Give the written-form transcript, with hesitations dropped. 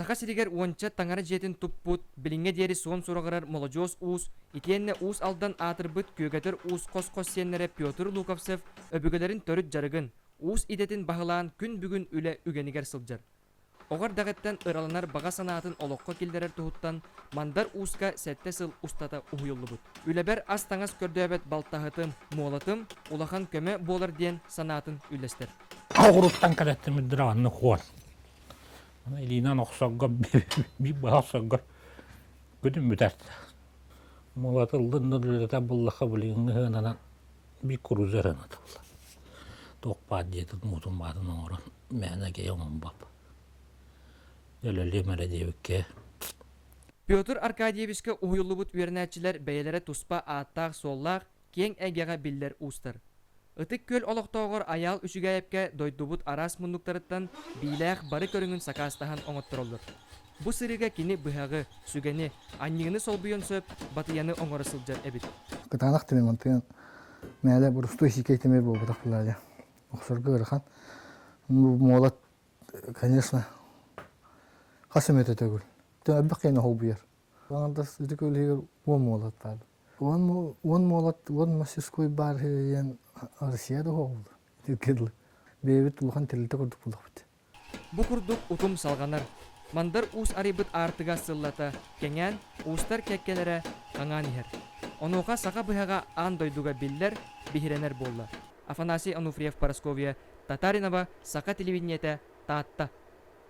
Саха сиригэр уонча таҥара дьиэтин туппут, билиҥҥэ диэри суон сураҕырар молодьуос уус, итиэннэ Уус Алдан аатырбыт Күөгэтэр уус хос-хос сиэннэрэ Петр Луковцев өбүгэлэрин төрүт дьарыгын, уус идэтин баһылаан күн бүгүн үлэ үгэнигэр сылдьар. Оҕо эрдэҕиттэн ыраланар баҕа санаатын олоххо киллэрэр туһуттан Мандар Ууска сэттэ сыл устата уһуйуллубут. Үлэбэр ас-таҥас көрдөөбөт балтаһытым, муолатым улахан көмө буолар диэн санаатын үллэстэр. Оҕуруттан кэлэттим драанны хуон. Аны илиинэн охсорго биир быһа охсорго күнүм бүтэр. Муолатыллын да үлэтэ буллаха билиҥҥи сыананан биир крузер ынатылла. Туох баар диэтин муутун баатын оҥорон мээнэ киһи оҥорбоп. Өлөлүөм эрэ диэбиккэ. Петр Аркадьевичка уһуйуллубут үөрэнээччилэр бэйэлэрэ туспа ааттаах-суоллаах, киэҥ эйгэҕэ биллэр уустар. Ытык Күөл олохтооҕор Айаал Үчүгээйэпкэ дойдубут араас муннуктарыттан биилээх бары көрүҥүн сакаастаһан оҥоттороллор. Бу сырыыга кини быһаҕы, сүгэни, анньыыны солбуйуон сөп батыйаны оҥоро сылдьар эбит. Кытаанах тимир мантыгын мээлэ борустуой сиикэй тимир буолбатах буолаайа. Охсорго ыарахан. Муолат, конечно, хас эмэтэ төгүл. Элбэх киһини холбуйар. Аҥардас ити күөл уон муолат баар. Уон муолат, уон мастерской баар диэн Россия да уһугулла. Бэйэбит улахан тэрилтэ курдук буоллахпыт. Бу курдук утум салҕанар. Мандар Уус арыйбыт аартыга сыллата кэҥээн, уустар кэккэлэрэ хаҥаан иһэр. Онуоха саха быһаҕа аан дойдуга биллэр, биһирэнэр буолла. Афанасий Ануфриев Парасковья Татаринова, Саха телевидениетэ, Таатта.